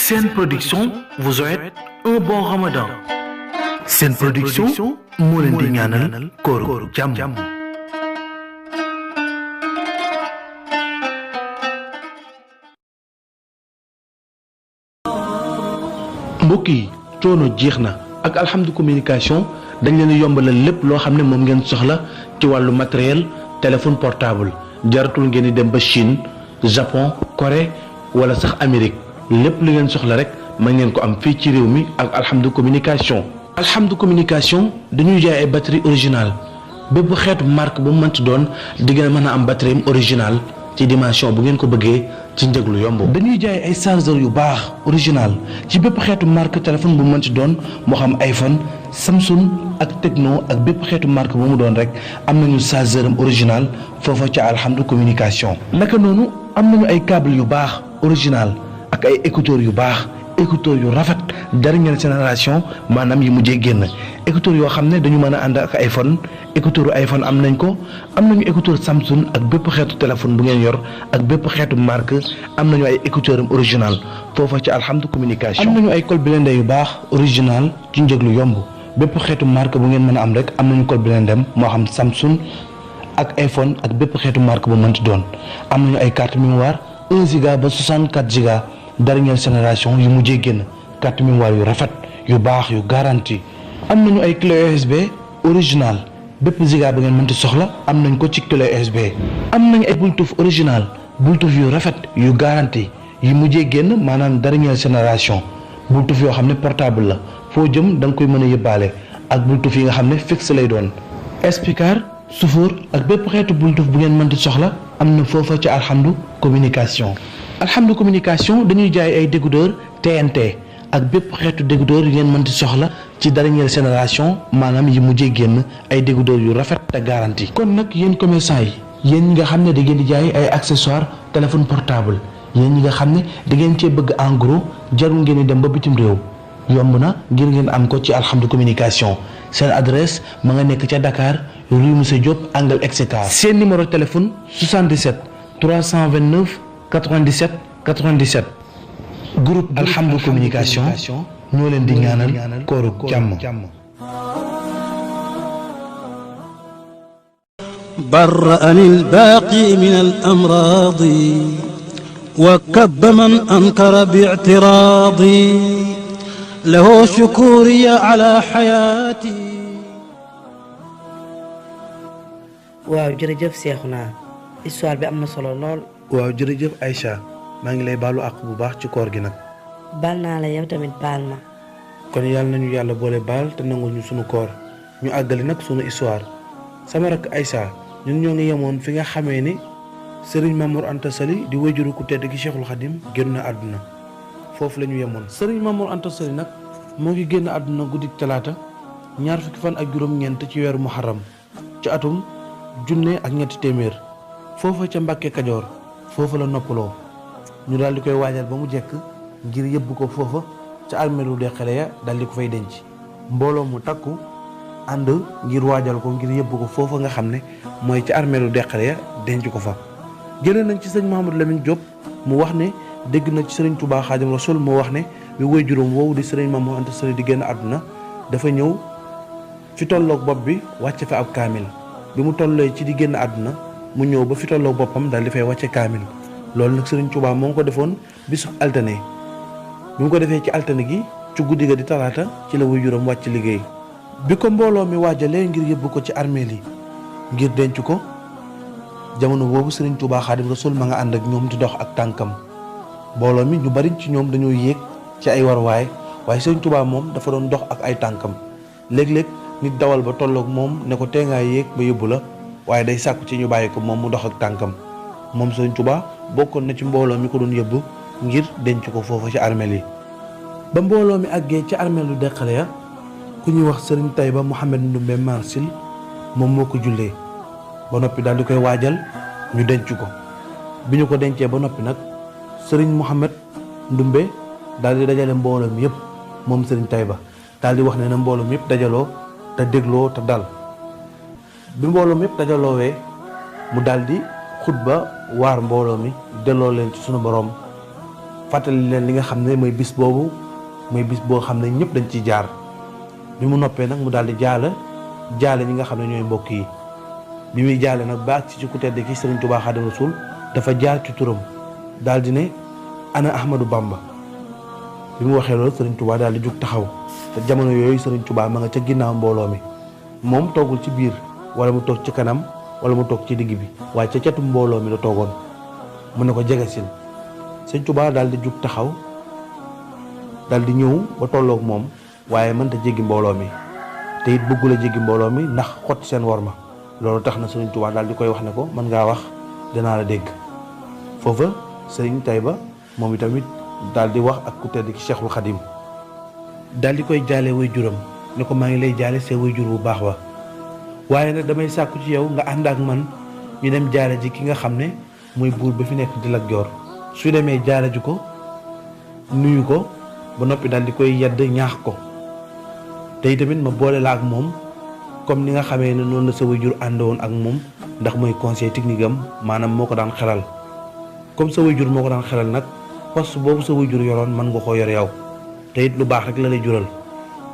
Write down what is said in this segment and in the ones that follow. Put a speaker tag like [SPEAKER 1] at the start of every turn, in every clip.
[SPEAKER 1] Sen Production vous souhaite un bon Ramadan. Sen Production moo leen di ñaanal kóoru jàmm. mbokk yi coono jeex na ak Alhamdu communication dañ leen a yombalal lépp loo xam ne moom ngeen soxla ci wàllu matériel téléphone portable jaratul ngeen di dem ba Chine Japon Corée wala sax Amérique lépp li ngeen soxla rek mën ngeen ko am fii ci réew mi ak Alhamdu communication. Alhamdu communication dañuy jaay ay batterie originale bépp xeetu marque bu mu mënti doon di ngeen mën a am batterie originale ci dimension bu ngeen ko bëggee ci njëg lu yomb. dañuy jaay ay chargeur yu baax original ci bépp xeetu marque téléphone bu mu mënti doon moo xam iPhone Samsung ak Tecno ak bépp xeetu marque bu mu doon rek am nañu chargeur original foofa ca Alhamdu communication. naka noonu am nañu ay câble yu baax original ak ay écouteurs yu baax écouteurs yu rafet dernière génération maanaam yi mujjee génn écouteurs yoo xam ne dañu mën a ànd ak iPhone écouteurs iPhone am nañ ko am nañu écouteurs Samsung ak bépp xeetu téléphone bu ngeen yor ak bépp xeetu marque am nañu ay écouteurs original foofa ci Alhamdu communication. am nañu ay col blindé yu baax original ci njëg lu yomb bépp xeetu marque bu ngeen mën a am rek am nañu col blindé moo xam Samsung ak iPhone ak bépp xeetu marque bu mënti doon am nañu ay carte mémoire 1 giga ba 64 giga dernière génération yu mujjee génn carte mémoire yu rafet yu baax yu garantie am nañu ay clé USB original bépp giga ba ngeen mënti soxla am nañ ko ci clé USB am nañu ay Bluetooth original Bluetooth yu rafet yu garantie yu mujjee génn maanaam dernière génération Bluetooth yoo xam ne portable la foo jëm da nga koy mën a yëbbaale ak Bluetooth yi nga xam ne fixe lay doon speaker suufur ak bépp xeetu Bluetooth bu ngeen mënti soxla am na foofa ci Alhamdu communication. Alhamdu communication dañuy jaay ay décodeur TNT ak bépp xeetu décodeur yu ngeen mënti soxla ci dernière génération maanaam yi mujjee génn ay décodeur yu rafet te garantie. kon nag yéen commerçant yi yéen ñi nga xam ne da ngeen di jaay ay accessoires téléphone portable yéen ñi nga xam ne da ngeen cee bëgg en gros jarul ngeen di dem ba bitim réew yomb na ngir ngeen am ko ci Alhamdu communication seen adresse ma nga nekk ca Dakar rue Monsieur Diop angle Exeter. seen numéro téléphone 77 329 97 97 groupe Alhamdu communication ñoo leen di ñaanal kooru jàmm.
[SPEAKER 2] برأني الباقي من الأمراض وكب من أنكر باعتراضي له شكوري على حياتي.
[SPEAKER 3] waaw jërëjëf Seexuna histoire bi am na solo lool.
[SPEAKER 1] waaw jërëjëf Aïcha maa ngi lay baalu àq bu baax ci koor gi nag.
[SPEAKER 3] baal naa la yow tamit baal ma.
[SPEAKER 1] kon yàlla nañu yàlla boole baal te nangul ñu sunu koor ñu àggali nag sunu histoire sama rakk Aïcha ñun ñoo ngi yemoon fi nga xamee ni Serigne Mamour Anta Sali di wajuru ku tedd gi Cheikhul Khadim génn na àdduna foofu la ñu yemoon. Serigne Mamour Anta Sali nag moo ngi génn àdduna guddik talaata ñaar fukki fan ak juróom-ñeent ci weeru muharram ci atum 1200 foofa ca Mbàkke Kajoor foofa la noppaloo ñu daal di koy waajal ba mu jekk ngir yëbbu ko foofa ca armeelu Deqale ya daal di ko fay denc mbooloo mu takku ànd ngir waajal ko ngir yëbbu ko foofa nga xam ne mooy ca armeelu Deqale ya denc ko fa. jëlee nañ ci sëñ Mouhamadou Lamine Diop mu wax ne dégg na ci sëriñ Touba Xaadim Rasul mu wax ne bi woy juróom woowu di sëriñ Mamour Anta Sali di génn àdduna dafa ñëw fi tolloog bopp bi wàcce fa ab kaamil bi mu tollee ci di génn àdduna mu ñëw ba fi tolloog boppam daal di fay wàcce kaamil loolu nag sëriñ Touba moo ngi ko defoon bisu altine bi mu ko defee ci altine gi ci guddi ga di talaata ci la woy juróom wàcc liggéey bi ko mbooloo mi waajalee ngir yóbbu ko ci armeel yi ngir denc ko jamono boobu sëriñ Touba Xaadim Rasul ma nga ànd ak ñoom di dox ak tànkam mbooloo mi ñu bari ci ñoom dañoo yéeg ci ay warwaay waaye sëriñ Touba moom dafa doon dox ak ay tànkam léeg-léeg nit dawal ba tolloog moom ne ko tee ngaa yéeg ba yóbbu la waaye day sàkku ci ñu bàyyi ko moom mu dox ak tànkam moom sëriñ Touba bokkoon na ci mbooloo mi ko doon yóbbu ngir denc ko foofu ci armeel yi ba mbooloo mi àggee ci armeelu Deqale ya ku ñuy wax sëriñ Tayba Mouhamed Ndumbe Marsil moom moo ko jullee ba noppi daal di koy waajal ñu denc ko bi ñu ko dencee ba noppi nag sëriñ Mouhamed Ndumbe daal di dajale mbooloo mi yëpp moom sëriñ Tayba daal di wax ne na mbooloo mi yëpp dajaloo te dégloo te dal bi mbooloo mi yëpp dajaloowee mu daal di xutba waar mbooloo mi delloo leen ci sunu borom fàttali leen li nga xam ne mooy bis boobu mooy bis boo xam ne ñëpp dañ ciy jaar. bi mu noppee nag mu daal di jaale ñi nga xam ne ñooy mbokk yi bi muy jaale nag ba ak ci ku tedd ki Sëriñ Tuubaa Xaadimu Rasuul dafa jaar ci turam daal di ne ana Ahmadou Bamba. bi mu waxee loolu Sëriñ Tuubaa daal di jug taxaw te jamono yooyu Sëriñ Tuubaa ma nga ca ginnaaw mbooloo mi moom toogul ci biir wala mu toog ci kanam wala mu toog ci digg bi waaye ca catu mbooloo mi la toogoon mu ne ko jegesil. Sëriñ Tuubaa daal di jug taxaw daal di ñëw ba tolloog moom waaye mënta jéggi mbooloo mi te it bëggul a jéggi mbooloo mi ndax xott seen worma loolu tax na Sëriñ Tuubaa daal di koy wax ne ko mën ngaa wax danaa la dégg. foofa Sëriñ Tayba moom itamit daal di wax ak ku tedd ki Cheikhul Khadim daal di koy jaale way juram ne ko maa ngi lay jaale see way jur bu baax wa waaye nag damay sàkku ci yow nga ànd ak man ñu dem jaale ji ki nga xam ne mooy buur ba fi nekk di Lat Joor su demee jaale ji ko nuyu ko ba noppi daal di koy yedd ñaax ko te tamit ma boole la ak moom comme ni nga xamee ne noonu la sa way jur àndoon ak moom ndax mooy conseil technique am maanaam moo ko daan xelal comme sa way jur moo ko daan xelal nag poste boobu sa way jur yoroon mën nga koo yor yow te it lu baax rek la lay jural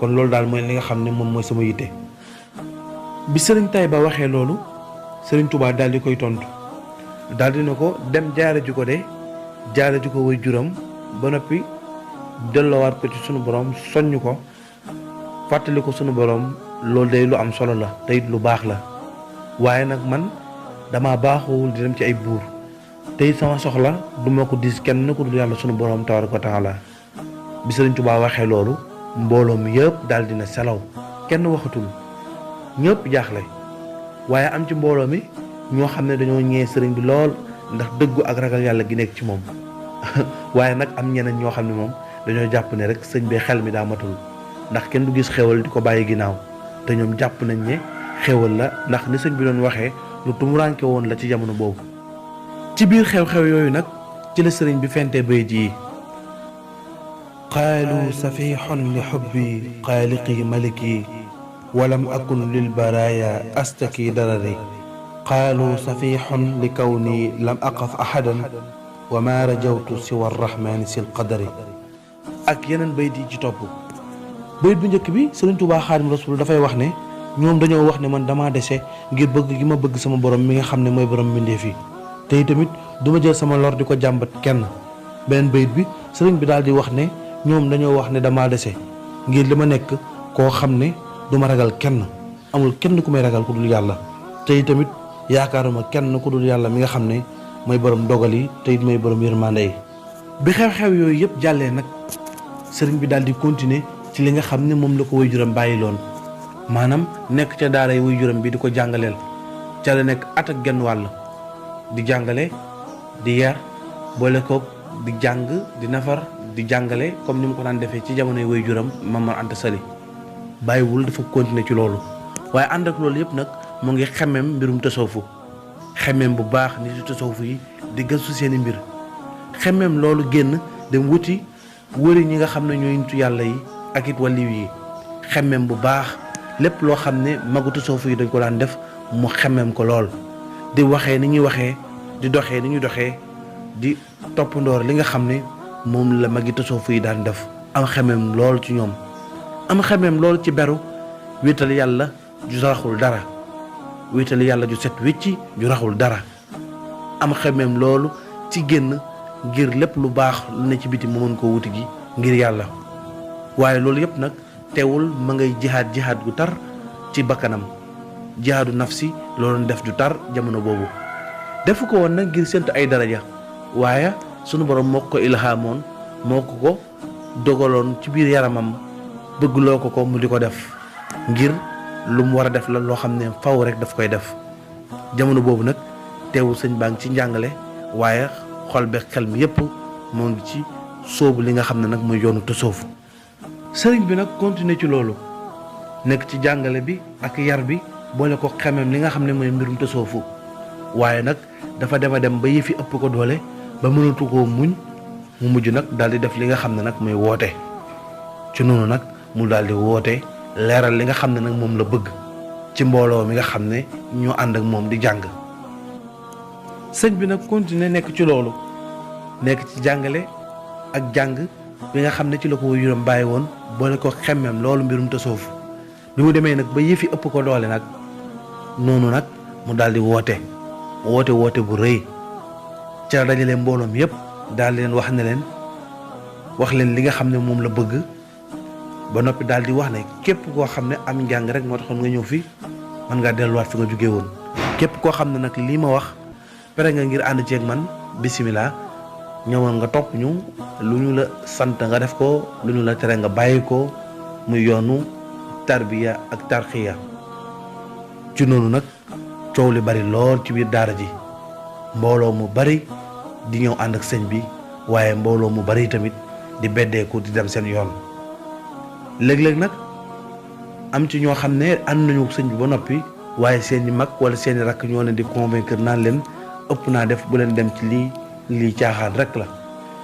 [SPEAKER 1] kon loolu daal mooy li nga xam ne moom mooy sama yitte. bi Sëriñ Tayba waxee loolu Sëriñ Tuubaa daal di koy tontu daal di ne ko dem jaare ji ko de jaare ji ko way juram ba noppi delloowaat ko ci sunu borom soññ ko fàttali ko sunu borom loolu day lu am solo la te it lu baax la waaye nag man dama baaxoowul di dem ci ay buur te it sama soxla du ma ko dis kenn ku dul yàlla sunu borom tabaaraka wa taala. bi Sëriñ Tuubaa waxee loolu mbooloo mi yëpp daal dina selaw kenn waxatul ñëpp jaaxle waaye am ci mbooloo mi ñoo xam ne dañoo ñee sëriñ bi lool ndax dëggu ak ragal yàlla gi nekk ci moom waaye nag am ñeneen ñoo xam ne moom dañoo jàpp ne rek sëñ bi xel mi daa matul ndax kenn du gis xéwal di ko bàyyi ginnaaw te ñoom jàpp nañ ne xéwal la ndax ni sëñ bi doon waxee lu tumuraanke woon la ci jamono boobu. ci biir xew-xew yooyu nag ci la sëriñ bi fente bayit yi qaalu safihun li xubbi xaaliqi maliki walam akun lil baraya astaki darari qaalu safihun li kawni lam aqaf ahadan wa ma rajawtu siwa arrahmani sil qadari ak yeneen bayit yi ci topp. bayit bu njëkk bi Sëriñ Tuubaa Xaadimu Rasuul dafay wax ne ñoom dañoo wax ne man damaa dese ngir bëgg gi ma bëgg sama borom mi nga xam ne mooy borom mbindeef yi te itamit du ma jël sama lor di ko jàmbat kenn. beneen bayit bi sëriñ bi daal di wax ne ñoom dañoo wax ne damaa dese ngir li ma nekk koo xam ne du ma ragal kenn amul kenn ku may ragal ku dul yàlla te itamit yaakaaruma kenn ku dul yàlla mi nga xam ne mooy borom dogal yi te it mooy borom yërmande yi. bi xew-xew yooyu yëpp jàllee nag sëriñ bi daal di continuer ci li nga xam ne moom la ko waajuram bàyyi loon maanaam nekk ca daara yi waajuram bi di ko jàngaleel ca la nekk at ak genn wàll di jàngale di yar boole koog di jàng di nafar di jàngale comme ni mu ko daan defee ci jamonoy waajuram Maam Mor Anta Sali bàyyiwul dafa continuer ci loolu waaye ànd ak loolu yëpp nag mu ngi xemmeem mbirum tasawufu xemmeem bu baax nit yu tasawufu yi di gëstu seeni mbir xemmeem loolu génn dem wuti wëri ñi nga xam ne ñooy nitu yàlla yi ak it wàlliw yi xemmeem bu baax lépp loo xam ne magu tasawufu yi dañ ko daan def mu xemmeem ko lool di waxee ni ñuy waxee di doxee ni ñuy doxee di toppandoor li nga xam ne moom la magi tasawufu yi daan def am xemmeem lool ci ñoom am xemmeem lool ci beru wéetal yàlla ju raxul dara wéetal yàlla ju set wécci ju raxul dara am xemmeem loolu ci génn ngir lépp lu baax lu ne ci biti mu mën koo wuti gi ngir yàlla waaye loolu yëpp nag teewul ma ngay jihaad gu tar ci bakkanam jihaadu nafsi loolu def ju tar jamono boobu defu ko woon nag ngir séntu ay daraja waaye sunu borom moo ko ilhaamoon moo ko dogaloon ci biir yaramam bëggloo ko mu di ko def ngir lu mu war a def la loo xam ne faw rek daf koy def jamono boobu nag teewul sëñ baa ngi ci njàngale waaye xol beeg xel mi yépp moo ngi ci sóobu li nga xam ne nag mooy yoonu tasawuf sëriñ bi nag continuer ci loolu nekk ci jàngale bi ak yar bi boole ko xemem li nga xam ne mooy mbirum tasawufu waaye nag dafa dem ba yëfi ëpp ko doole ba mënatu koo muñ mu mujj nag daal di def li nga xam ne nag mooy woote ci noonu nag mu daal di woote leeral li nga xam ne nag moom la bëgg ci mbooloo mi nga xam ne ñoo ànd ak moom di jàng sëñ bi nag continuer nekk ci loolu nekk ci jàngale ak jàng bi nga xam ne ci la ko waajuram bàyyi woon boole ko xemmem loolu mbirum tasawuf bi mu demee nag ba yëfi ëpp ko doole nag noonu nag mu daal di woote bu rëy ca dajale mbooloom yépp daal di leen wax leen li nga xam ne moom la bëgg ba noppi daal di wax ne képp koo xam ne am njàng rek moo taxoon nga ñëw fi mën ngaa delluwaat fi nga jógee woon képp koo xam ne nag lii ma wax pare nga ngir ànd ceeg man bisimilah ñëwal nga topp ñu lu ñu la sant nga def ko lu ñu la tere nga bàyyi ko muy yoonu tarbiya ak tarxiya ci noonu nag coow li bari lool ci biir daara ji mbooloo mu bari di ñëw ànd ak sëñ bi waaye mbooloo mu bari tamit di beddeeku di dem seen yoon léeg-léeg nag am ci ñoo xam ne ànd nañu sëñ bi ba noppi waaye seeni mag wala seeni rakk ñoo leen di convaincre naan leen ëpp naa def bu leen dem ci lii caaxaan rek la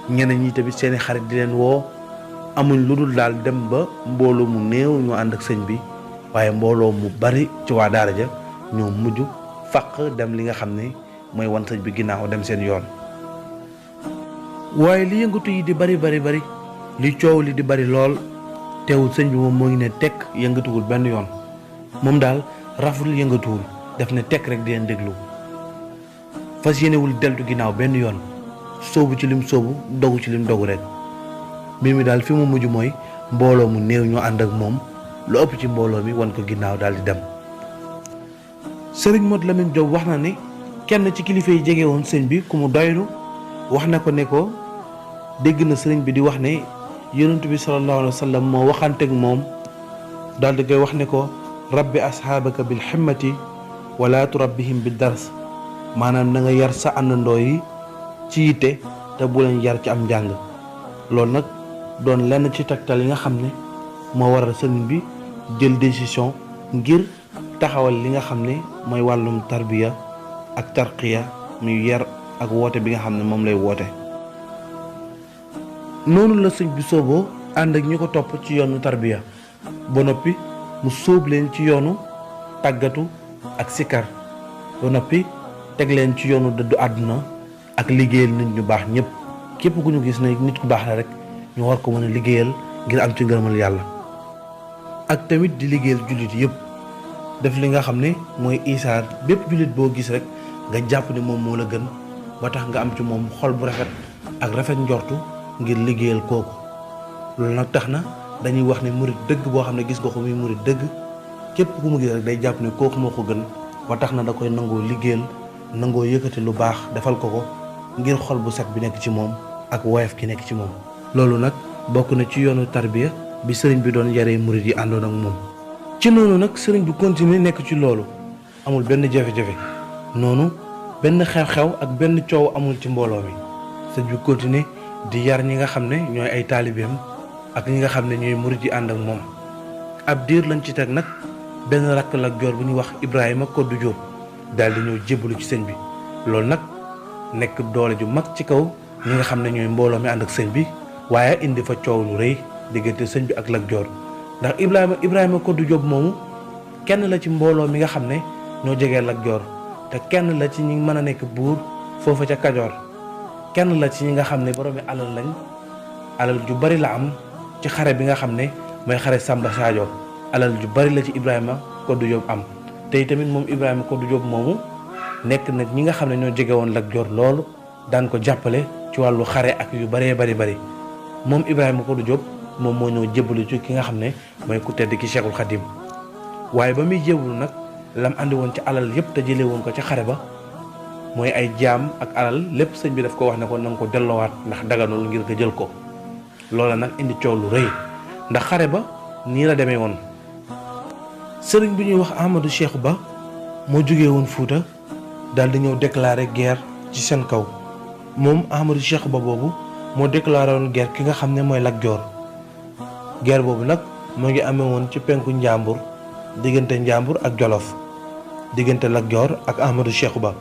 [SPEAKER 1] ñeneen ñi tamit seeni xarit di leen woo amuñ lu dul daal dem ba mbooloo mu néew ñoo ànd ak sëñ bi waaye mbooloo mu bari ci waa daara ja ñoo mujj fàq dem li nga xam ne mooy wan sëñ bi ginnaaw dem seen yoon waaye li yëngatu yi di bari li coow li di bari lool teewul sëñ bi moom moo ngi ne tekk yëngatuwul benn yoon moom daal raful yëngatuwul def ne tekk rek di leen déglu fas yéenewul deltu ginnaaw benn yoon sóobu ci lim sóobu dogu ci lim dogu rek mbir mi daal fi mu mujj mooy mbooloo mu néew ñoo ànd ak moom lu ëpp ci mbooloo mi wan ko ginnaaw daal di dem. Sëriñ Modou Lamine Diop wax na ne kenn ci kilifa yi jege woon sëñ bi ku mu doylu wax na ko ne ko dégg na sëriñ bi di wax ne yonent bi sallallahu alayhi wa sallam moo waxanteeg moom daal di koy wax ne ko rabbi asxaabaka bil himmati wala turabbihim bi dars maanaam na nga yar sa àndandoo yi ci yitte te bu leen yar ci am njàng loolu nag doon lenn ci tegtal yi nga xam ne moo waral sëriñ bi jël décision ngir taxawal li nga xam ne mooy wàllum tarbiya ak tarqiya muy yar ak woote bi nga xam ne moom lay woote. noonu la sëñ bi sooboo ànd ak ñi ko topp ci yoonu tarbiya ba noppi mu sóob leen ci yoonu tàggatu ak sikar ba noppi teg leen ci yoonu dëddu àdduna ak liggéeyal nit ñu baax ñëpp képp ku ñu gis ne nit ku baax la rek ñu war ko mën a liggéeyal ngir am ci ngërëmal yàlla ak tamit di liggéeyal jullit yëpp def li nga xam ne mooy isaar bépp jullit boo gis rek nga jàpp ne moom moo la gën ba tax nga am ci moom xol bu rafet ak rafet njortu ngir liggéeyal kooku loolu nag tax na dañuy wax ne murit dëgg boo xam ne gis nga ko muy murit dëgg képp ku mu gis rek day jàpp ne kooku moo ko gën ba tax na da koy nangoo liggéeyal nangoo yëkkati lu baax defal ko ko ngir xol bu set bi nekk ci moom ak woyof ki nekk ci moom. loolu nag bokk na ci yoonu tarbiya bi sëriñ bi doon yaree murit yi àndoon ak moom ci noonu nag sëriñ bi continuer nekk ci loolu amul benn jafe-jafe noonu benn xew-xew ak benn coow amul ci mbooloo mi sëriñ bi continuer di yar ñi nga xam ne ñooy ay taalibeem ak ñi nga xam ne ñooy murit yi ànd ak moom ab diir lañ ci teg nag benn rakk Lat Joor bu ñuy wax Ibrahima Koddu Jóob daal di ñëw jébbalu ci sëñ bi loolu nag nekk doole ju mag ci kaw ñi nga xam ne ñooy mbooloo mi ànd ak sëñ bi waaye indi fa coow lu rëy diggante sëñ bi ak Lat Joor ndax Ibrahima Koddu Jóob moomu kenn la ci mbooloo mi nga xam ne ñoo jegee Lat Joor te kenn la ci ñi mën a nekk buur foofa ca Kajoor kenn la ci ñi nga xam ne boroomi alal lañ alal ju bari la am ci xare bi nga xam ne mooy xare Samba Sadio alal ju bari la ci Ibrahima Koddu Jóob am tey tamit moom Ibrahima Koddu Jóob moomu nekk nag ñi nga xam ne ñoo jege woon Lat Joor loolu daan ko jàppale ci wàllu xare ak yu bëree bari moom Ibrahima Koddu Jóob moom moo ñëw jébbalu ci ki nga xam ne mooy ku tedd ki Cheikhul Khadim waaye ba muy jébbalu nag lam andi woon ci alal yépp te jëlee woon ko ca xare ba mooy ay jaam ak alal lépp sëñ bi daf ko wax ne ko na nga ko delloowaat ndax daganul ngir nga jël ko loola nag indi coow lu rëy ndax xare ba nii la demee woon sëriñ bi ñuy wax Ahmadou Cheikh Ba moo jógee woon Fuuta daal di ñëw déclarer guerre ci seen kaw moom Ahmadou Cheikh Ba boobu moo déclaré woon guerre ki nga xam ne mooy Lat Joor guerre boobu nag moo ngi amee woon ci penku Njàmbur diggante Njàmbur ak Jolof diggante Lat Joor ak Ahmadou Cheikh Ba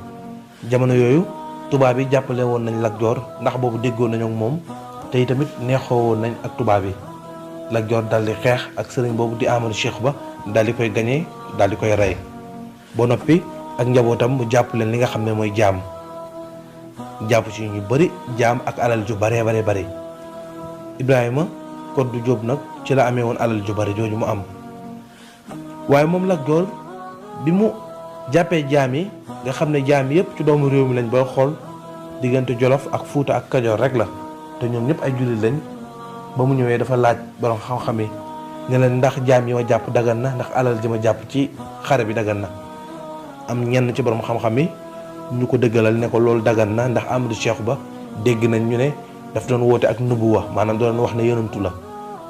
[SPEAKER 1] jamono yooyu tubaab yi jàppale woon nañ Lat Joor ndax boobu déggoon nañu ak moom te tamit neexoo woon nañ ak tubaab yi Lat Joor daal di xeex ak sëriñ boobu di Ahmadou Cheikh Ba daal di koy gañee daal di koy rey ba noppi ak njabootam mu jàpp leen li nga xam ne mooy jaam jàpp ci ñu bari jaam ak alal ju bari Ibrahima Koddu Jóob nag ci la amee woon alal ju bari jooju mu am. waaye moom Lat Joor bi mu jàppee jaam yi nga xam ne jaam yëpp ci doomu réew mi lañ booy xool diggante Jolof ak Fuuta ak Kajoor rek la te ñoom ñëpp ay jullit lañ ba mu ñëwee dafa laaj borom xam-xam yi ne leen ndax jaam yi ma jàpp dagan na ndax alal ji ma jàpp ci xare bi dagan na. am ñenn ci borom xam-xam yi ñu ko dëggalal ne ko loolu dagan na ndax Amadou Cheikh Ba dégg nañ ñu ne daf doon woote ak nubuwa maanaam doon wax ne yonantu la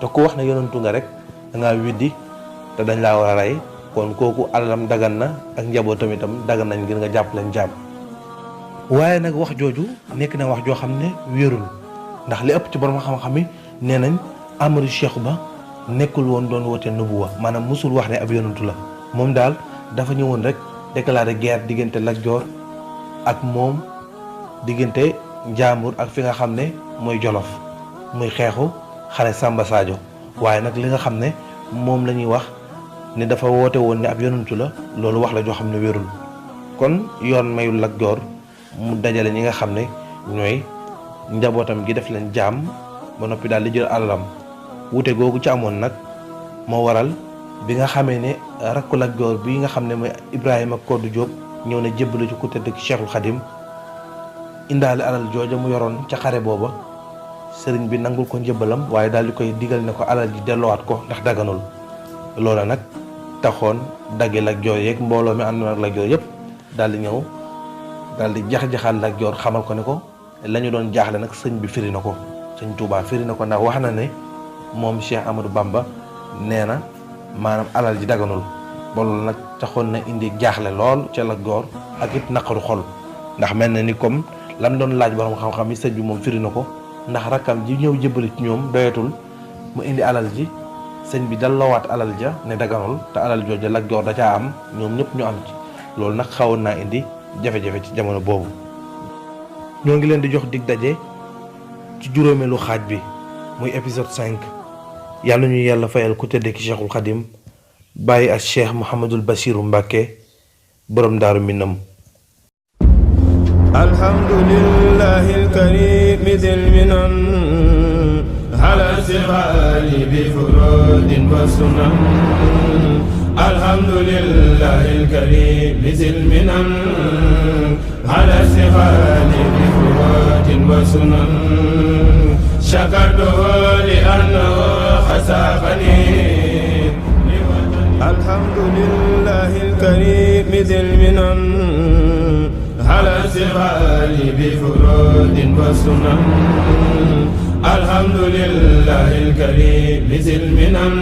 [SPEAKER 1] te ku wax ne yonantu nga rek da ngaa widdi te dañ laa war a rey kon kooku alalam dagan na ak njabootam itam dagan nañ ngir nga jàpp leen jaam. waaye nag wax jooju nekk na wax joo xam ne wéerul ndax li ëpp ci borom xam-xam yi nee nañ Amadou Cheikh Ba nekkul woon doon woote nubuwa maanaam musul wax ne ab yonantu la moom daal dafa ñëwoon rek déclaré guerre diggante Lat Joor ak moom diggante Njaambur ak fi nga xam ne mooy Jolof muy xeexu xare Samba Sadio waaye nag li nga xam ne moom la ñuy wax ne dafa woote woon ne ab yonantu la loolu wax la joo xam ne wérul kon yoon mayul Lat Joor mu dajale ñi nga xam ne ñooy njabootam gi def leen jaam ba noppi daal di jël alalam wute googu ci amoon nag moo waral bi nga xamee ne rakku Lat Joor bi nga xam ne mooy Ibrahima Koddu Jóob ñëw na jébbalu ci ku tedd ki Cheikhul Khadim indaale alal jooja mu yoroon ca xare booba sëriñ bi nangul ko njëbbalam waaye daal di koy digal ne ko alal ji delloowaat ko ndax daganul loola nag taxoon dagge Lat Joor yeeg mbooloo mi àndoon ak Lat Joor yëpp daal di ñëw daal di jax-jaxal Lat Joor xamal ko ne ko la ñu doon jaaxle nag sëñ bi firi na ko sëñ Tuubaa firi na ko ndax wax na ne moom Cheikh Amadou Bamba nee na maanaam alal ji daganul ba loolu nag taxoon na indi jaaxle lool ca Lat Joor ak it naqaru xol ndax mel na ni comme lam doon laaj borom xam-xam yi sëñ bi moom firi na ko ndax rakkam ji ñëw jëbbali ci ñoom doyatul mu indi alal ji sëñ bi dalloowaat alal ja ne daganul te alal jooja Lat Joor da caa am ñoom ñëpp ñu am ci loolu nag xawoon naa indi jafe-jafe ci jamono boobu. ñoo ngi leen di jox dig daje ci juróomeelu xaaj bi muy épisode 5 yàlla ñu yàlla fayal ku tëdd ki Cheikhul Khadim bàyyi ak Cheikh Mouhamadul Bachiru Mbàkke borom Daaru Minam.
[SPEAKER 4] alhamdulillahi alkarim dil minan ala sifali bi furudin wa sunan alhamdulillahi alkarim dil minan ala sifali bi furudin wa sunan shakartuhu li annahu khasafani alhamdulillahi alkarim dil minan على سفال بفرود وسنن الحمد لله الكريم ذي المنن